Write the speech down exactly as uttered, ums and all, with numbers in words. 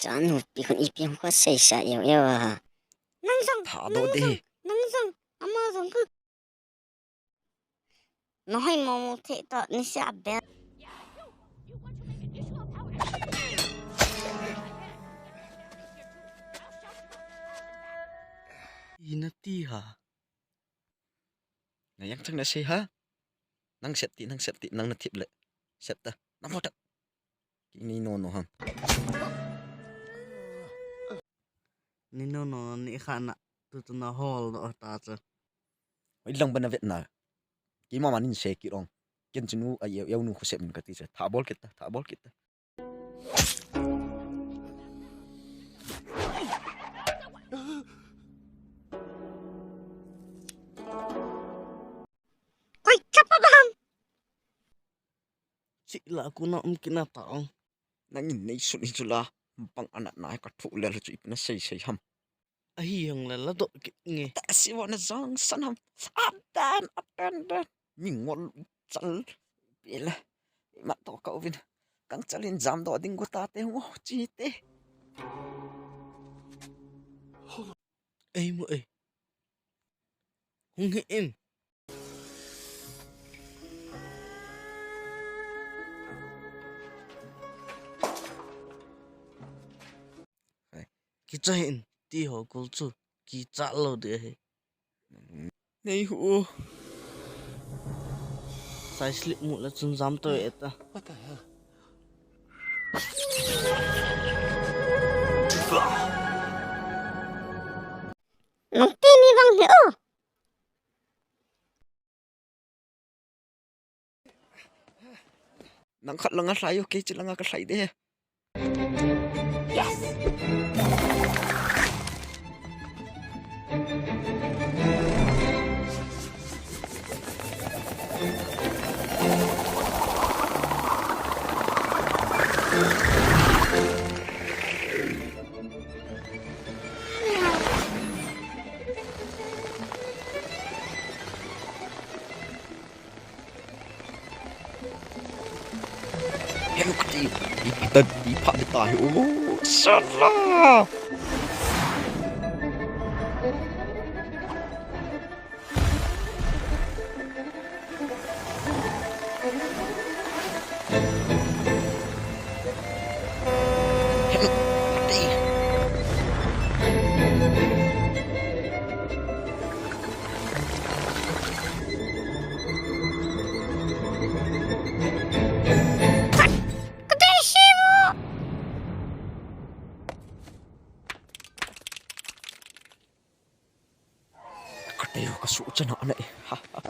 Chanu pi khun ipi hung kho seisa eu eu a. Nang jong, tha nang do de. Jong, nang jong, ama jong khu. Nahoi momo thei ta nisa bel. Ina ti ha. Na yang chang na sei ha. Nang sep ti, nang sep ti, nang na thip le. Sep ta. Na mo ta. Kini no no ham. Ni no no ni kha na. Tu tu na hol do ta cha. Oi lang bana vet na. Ki mama nin se ki rong. Ken chinu a yeu yeu nu khu sep min ka ti cha. Tha bol kit ta, tha bol kit ta. Koi chapa baham. Sila kuna um kina ta ong. Nangin nei sun hi chula. Bang anat na ka thu le chu ipna sei sei ham. Ahi hang le la do ki nge. Ta si wa na jang san ham. Up dan, up dan dan. Mi ngol chal. Bela. Ma to ka uvin. Kang chalin jam do ding gu ta te ngo chi te. Ei mo ei. Hung hi in. Kicha hi in ti ho kul chu kicha lo de he. Nei hu. Sai slip mu la chun jam to e ta. What the hell? Nang te ni vang he o. Nang khat langa hlai u, kei chu langa ka hlai de. Yes! Hello Kitty, ipi ta, ipi pha ta hi, oh, sala. Ka teu ka su chana na e. Ha, ha.